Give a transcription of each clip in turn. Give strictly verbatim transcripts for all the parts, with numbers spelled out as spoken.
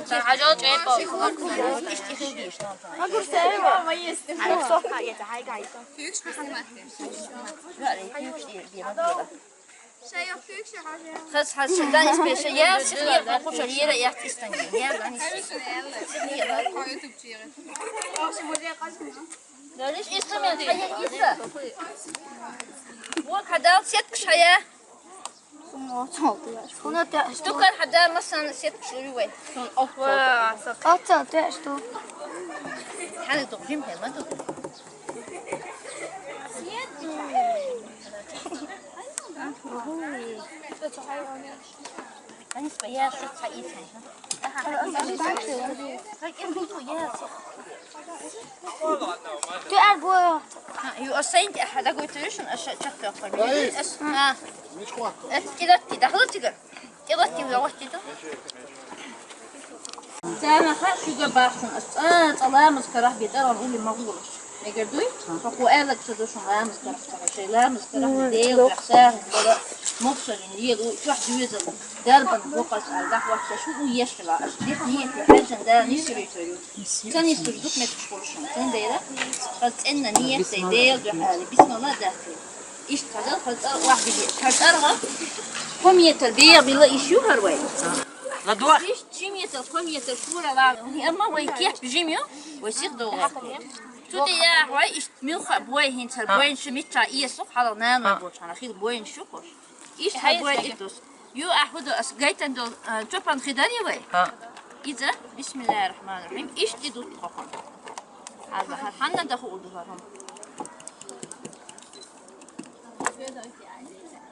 Хьажал чӀепӀал. Хас, хас, данис пеша, я сихнер, кушал, ера, я тистанги, я данис. Данис инструмент, хая иса. Вот, хадал сетка шая. Штукар хадал масан сетка шуювай. Охва, сак. Ата, тэ что? Хана духим, хема духим. Ты арбо. Ю асайнти ахада гуйтуш, аша чакка. Ас. Эт кидатти дахлутига. Кидатти вагтиту. Цана ха шуга бахсан. Ас цаламаз карах битара ули магулаш. Эгер дуй, факу элак цадушун ламаз карах, шей ламаз карах, дел бахса, бала мокшалин лиел у чух дюзел. Дарбан бокас алдах вахта шу у ешла. Дит ниет хажан да нисри тою. Цани сурдук мет шкуршун. Цан дейра. Хаз ценна ниет дей дел духали. Бисмилла дати. Иш хазал хазал вахт биди. Хазал га. Ком етер дел била ишу харвай. Ладуах. Иш чим етер, ком етер шура ла. Амма вай кеп жим ю. Вай сих долга. Тути я вай иш мюха бой хин цар бой шимича иесу хала нана бочана хил бой шукуш. Иш хай бой итус. Ю ахуду ас гайтан дол чопан хидари вай. Иза, бисмиллахир рахманир рахим. Иш идут хокон. Аза ханна да ху уду харам.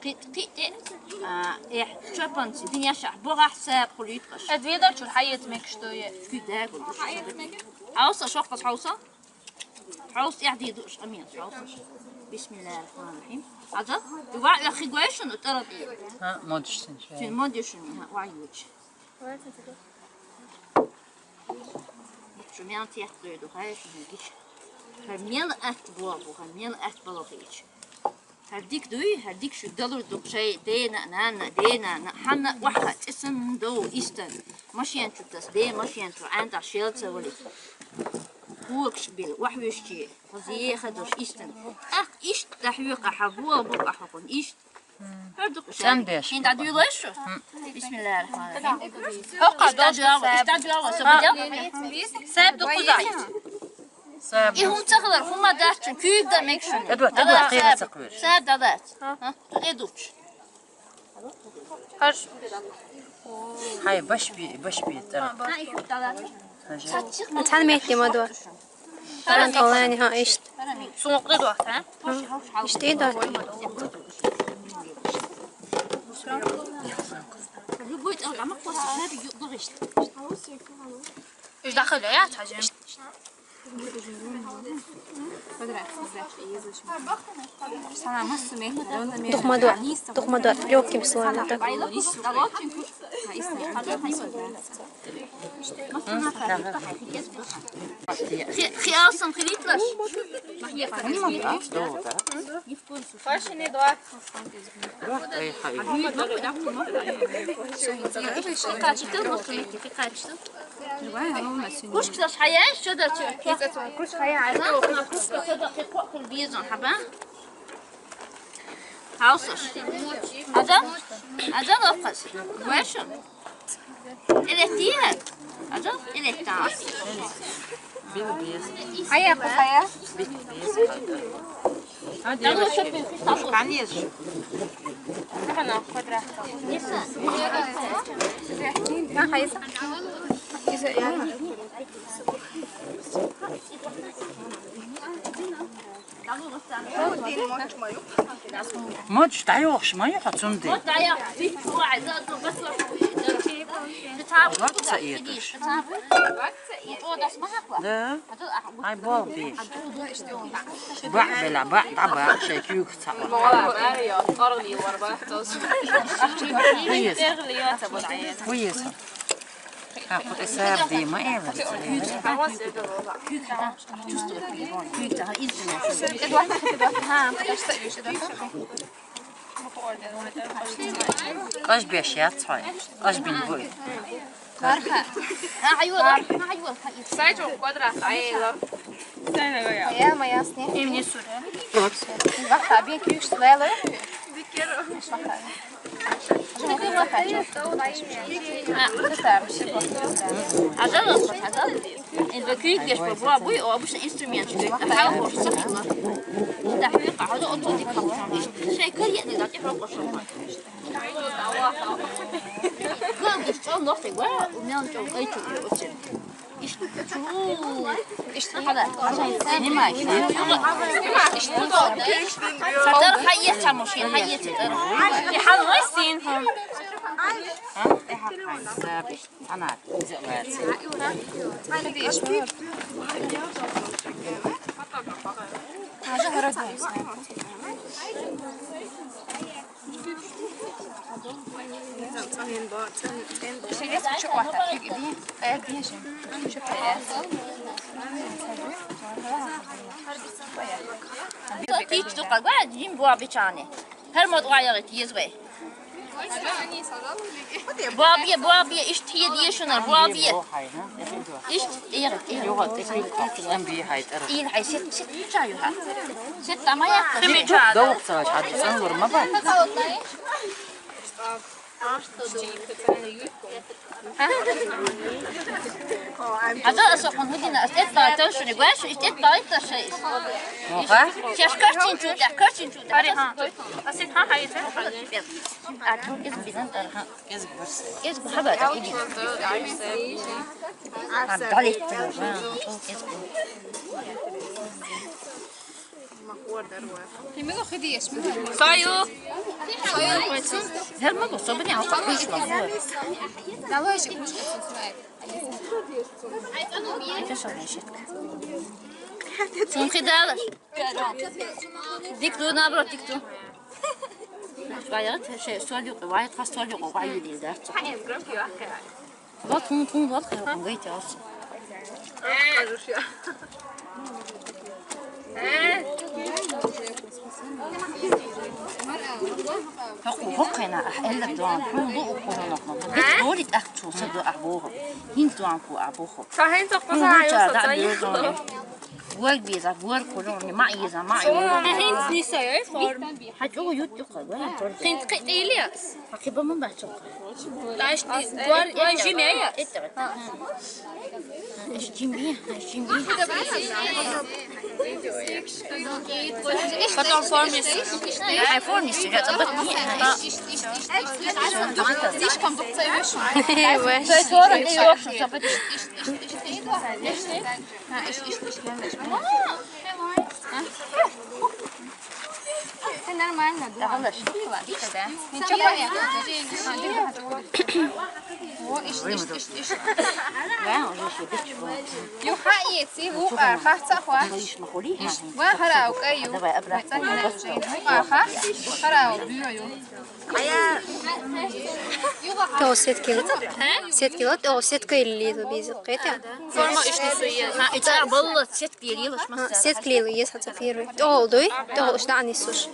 Кит кит э чопан си диня шах богах саб хулит каш. Эдведа чур хайет мек что е. Кида гу. Хауса шох кас хауса. Хьаус яхь дийдуш, амин, хьаус. Бисмиллахир рахманир рахим. Аза, ва я хигуэшн утарат. Ха, модишсин. Син модишн, ха, ва юч. Шумян тиях дойду, хай шумгиш. Хамел ат бо, хамел ат балохич. Хардик дуй, хардик шу далур дукшай, дена, нана, дена, ханна, ваха, цисн дов, истан. Машин чутас, де машин чу, анда шелца вали. Куркш бил, вахвишки, хазие хадуш, истан. Ах, ишт, дахвиха, хагуа, бука, хакун, ишт. Хардук, сам деш. Хин дадуй лойшу? Бисмиллахир рахманир рахим. Хока, ишта дол, дуава, ишта дуава, собадя. Саб дукузай. И хум цахлар, хума дачун, күйг да мекшун. Эдуард, Эдуард, кыйга цахлар. Саб далат. Эдуч. Хаш. Хай, баш би, баш би, тара. Цан метти мадуа. Тан толани ха ишт. Сумукъда дуа, ха? Ишти да. Любой тӀалгӀа ма хъваса, хӀаби юкъ багъишла. Иш дахъал я, цхьа жем. Духмадуа, духмадуа, лёгким слоем, да. Хи-, хиалсан хилитлаш. Пашини два. Качество, качество. Кушкаш хаяй, что да чё? Кушка хаяй, кушка что да, кулбизон хаба. Хаусаш. Аза? Аза лопас. Вешен. Илеттиен. Аза? Илеттас. Хая, хая. Конечно. Ага, на квадрат. Ха, хайса. Модж дайохш маю хацунди. Ватса иетуш. Да. Ай, бол би. Ба, бела, ба, да, ба, шекюк цава. Уйес. Уйес. Ха, ху эсэр ди ма эва. Къаж беш яц хьай. Къаж бин буй. Марха. Ха, айвал, ха, айвал, ха. Сай чо квадрат айла. Сай на гоя. Я моя сне. Им не суре. Ваха, бин криш свела. Ажал, ажал. Ин бакуй геш бо буй, о, обычный инструмент. Хал хош сахла. Да, хай, хай, о, то дик хал. Шей кар я, да, ти хал хош. Гол геш чон нохте гва, у меня он чон кай чон. Иш, иш, хада. Снимай. Сатар хайя чамошин, хайя читар. Ти хал вай син хам. А? Ти хал хайя. Ана, зелац. Тич ду къагва, дим буа бичане. Пер мод ваягъи тиез вай. Буабия, буабия, иш тие дие шуна, буабия. Иш тие, тие. Ил хай сет, сет чаю ха. Сет тамая. Хими чаю. Даук сач, ад сан вурма ба. Ада асо хун худина, астет та тан шуни гваш, астет та та шей. Моха? Чашка чинчу, чашка чинчу. Ари ха. Асет ха хайта. А, из бизан тар ха. Из бу хаба да иди. А, далит. Из бу. Саю. Саю. Зерма бу собни а вышла. Давай же кушать. Это что значит? Сумки дала. Дикту, наоборот, дикту. Ваят, ше, солюк, ваят, ха солюк, ваят, да. Вот, тун, тун, вот, хэ, он говорит, ас. Хокку, хоккена, ах, эллер дуан, хун бу укурунок, бу бит болит, ах, чу, саду, ах, бу. Хин дуан ку, ах, бу. Сахин тохпа сахин. Гуар биза, гуар кулуни, ма иза, ма иза. Хин сниса, эй, форм. Хачу ют юка, гуар. Хин кхи илиас. Хакиба мун бачо. Таш гуар, гуар жимия. Иш жимби, иш жимби. Потом формис. Ай формис, я там не. Слишком тут цевишь. Ой. Иш, иш, иш, иш. Всё нормально, да. Ничего, понятно. О, иш, иш, иш, иш. Юха, еци, вуха, ха, ца, хва. Ва, хара, окей, ю. Давай, обратно. Вуха, ха, хара, бюро, ю. То сетки. Сетки, вот, о, сетка или лизу, бизу, это. Форма ишни суе. Ха, итар болла, сетки или лаш маса. Сетки или ес, хата первый. То, дой, то, что они суш.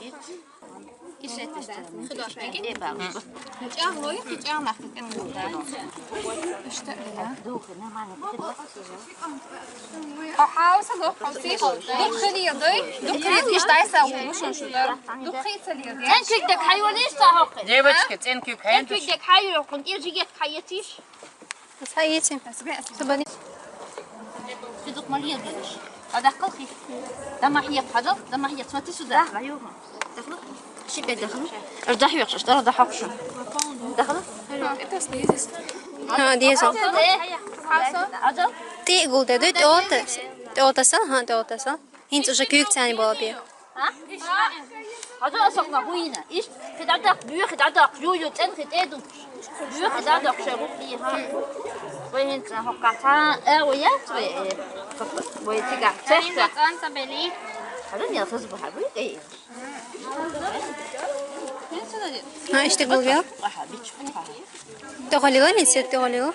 Ха, ха, уса, дох, ха, сиш. Дох, хили, дой. Дох, хили, иш, дай, са, у, шун, шун, дор. Дох, хи, са, ли, дой. Эн кик дек хайван иш, са, хохи. Девочки, цен кик хайван. Эн кик дек хайван, кун, ир, жигет, хайетиш. Саити. Сабани. Хидук малия деш. Адакъал хи. Дамахия хадал, дамахия, смотри сюда. Дахла. Шибе дахла. Ардах юхш, ардах хакш. Дахла. А, диесо. Адал. Ти гулде, ду, тота. Тота сал, ха, тота сал. Хинц уже кюк цани болби. А? Хадо асакна хуина. Иш, хидадак, бю хидадак, ю, ю, цен хид эду. Бю хидадак, шагу, и, ха. Вай хинц, ха, ката, э, вай я, вай, э, вай тига. Цен са бели. Хадо не асас бу, ха, вай, э. А, иште гулбел? Аха, бич, аха. Тоголила, не сет тоголила.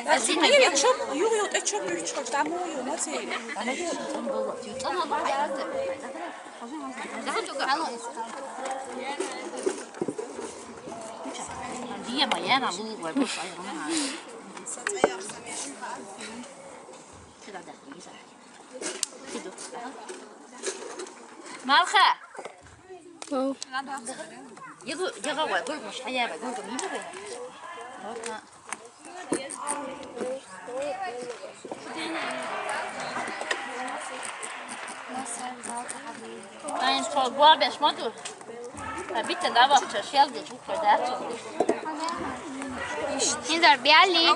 Ай, чоп, юг, юг, э, чоп, юг, чоп, там, юг, ма, ци. Диема, я на лугу, я больше, я на. Малха! Оу. Йыгы, йыгы гой, гой, гой, шая гой, гой, гой, йыгы гой. Вот, на. Айн, сол, гуа беш, ма ду. А битте да бахча, шел де чук да. Низар, биали.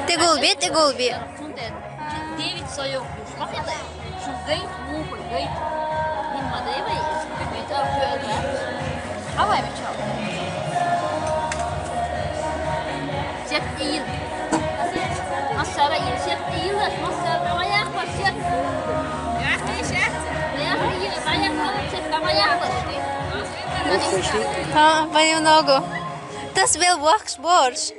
Тегол бе, тегол бе. Девять слоёв будешь. Махай, шугай, мухай, гай. Нин мадай вай, бит ар куяда. Авай бича. Сет ил. Масара ил, сет ил, масара ваяк, сет. Ваяк ил, ваяк, сет, ваяк. Ха, понемногу. Тас бел вахш борщ.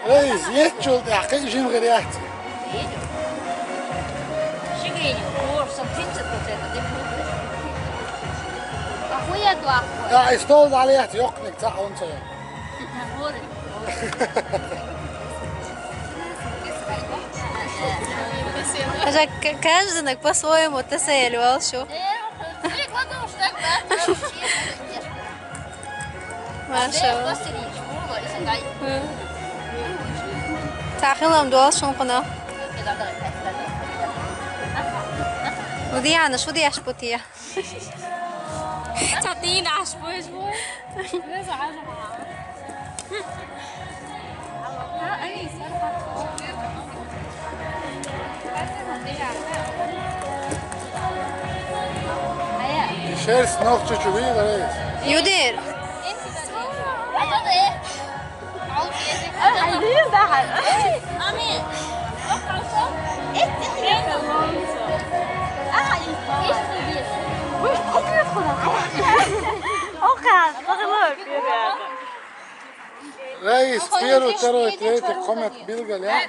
Эй, зет чул тахкы жим гырят. Да, и стол далят, ёкник, ца он ца. Уже к-, каждый на по-своему тасаяль валшу. Машалла. М. Цахилам дуал шункуна. Удияна, шудияш путия. Цатина аш боеш бой. Шерсть ног чучуби, давай. Юдер. Раис, первый, второй, третий коммент билгал, я?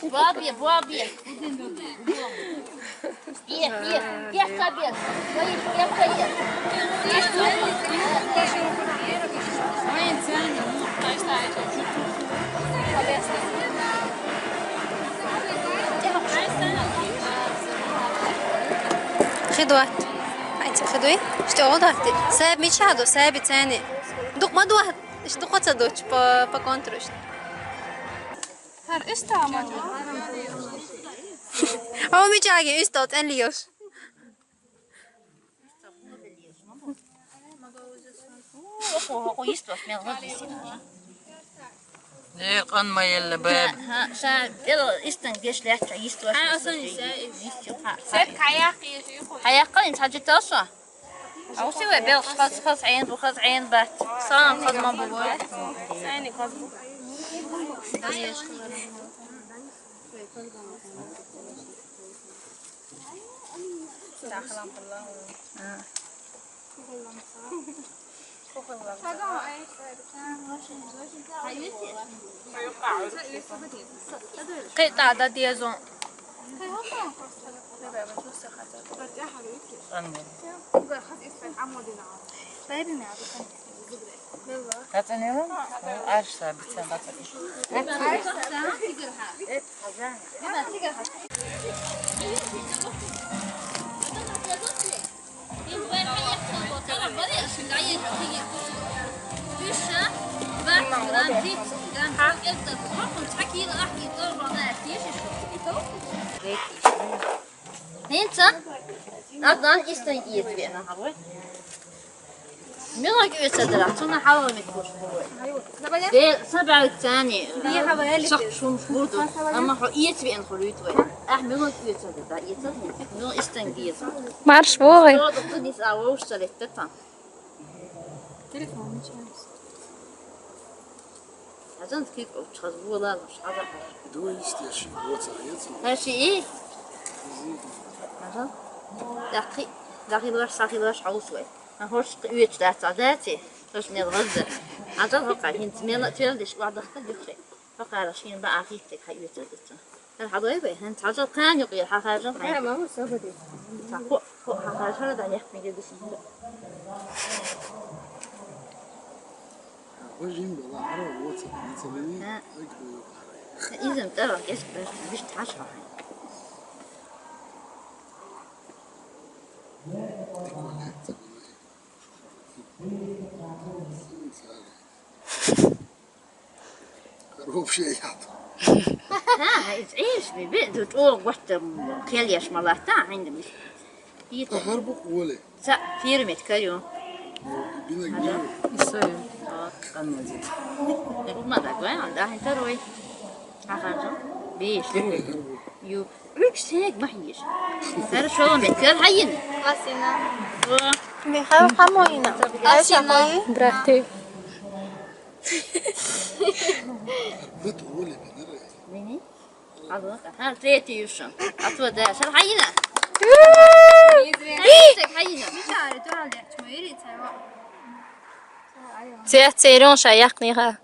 Бабья, бабья. Эх, эх, эх, капец. Ой, эх, эх. Хидуат. Айти хидуи. Что он так? Саб мичадо, саб цени. Дук ма дуат. Что хочет дочь по, по контуру? Гьар ист аман. Ава мичаги ист от эн лиёш. Охо, охо, ист от мел гъа дисин. Э, къан ма елле беб. Ха, ша, бел истан геш лятта ист от. Ха, асан иса. Сет каяк еш. Каяк къан ин таджи тасо. Ау сиве бел хаз, хаз айн бу, хаз айн бат. Сан хаз ма бу. Сайни хаз бу. Къе тада дезон. Къанне. Къацанела? Аш са бицен къацанела. ХӀинца? Адан истан ийцве. Мила оьцадар, цунна хьалал мекуш. Де, са бӀаргацани. Сах шум шурду. Амма хьо ийцве эн хулуйтве. Ах, мила оьцадар, да, ийцад. Мила истан ийцад. Марш вогӀи. Что да тунис а вовш салеттата. Телефон начинается. Азан кик уч хаз була, хаз. Дуй истеши, вот саец. Хаши и? Азан. Дахи, дахи лаш, сахи лаш хаус вай. А хош уч дац, а даци. Хош мел гъазда. Азан хока, хинт мел тел деш ва дахта дихре. Хока рашин ба ахи тек хай уч дац. Хар хадой бай, хин цажа кан юк, хар хажа кан. Ха, мама, собади. Ца хо, хо, хар хажа да як миге дисин. Бажин бала, ара, вот, вот, вот. Ха. Изем тара, кеш, кеш, биш таш ха. Хороший яд. Ха, ха, из иш, би, би, ду, о, вот, м, кельяш малата, хинди биш. Ит. Ахар бу куле. Са, фирмет каю. Бина гио. Исо. О. Канмазит. Румада гой, да, хин второй. Ахар жо. Биш. Ю. Рюкзак махниш. Хорошо, мет кер хайин. Асина. О. Михаил хамоина. Асина. Браты. Бит уле бинере. Мини? Алло, ха, третий юшо. А то да, сар хайина. Тек хайина. Цех церон ша якниха.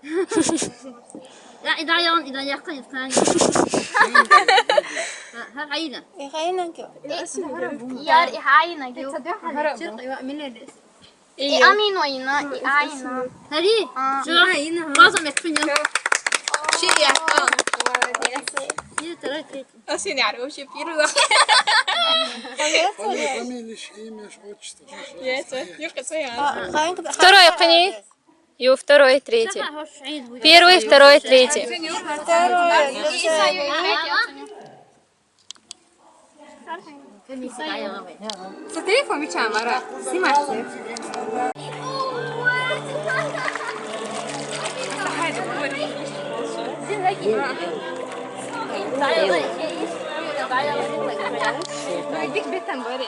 Я, ида ян, ида якын, ида. Ха, хайина. И хайина кё? Яр, и хайина кё? И амино ина, и айна. Хари? А. Шо? База мекпиньо. Ши я. Молодец. Ир таракет. А сын яр вообще первый. Фамилия, имя, отчество. Яйца. Юрка своя. А, хайнка. Второй кни. Ю, второй, третий. Первый, второй, третий. Второй. Смотри, по мячам, Мара. Снимай. Иди к бетам, Боря.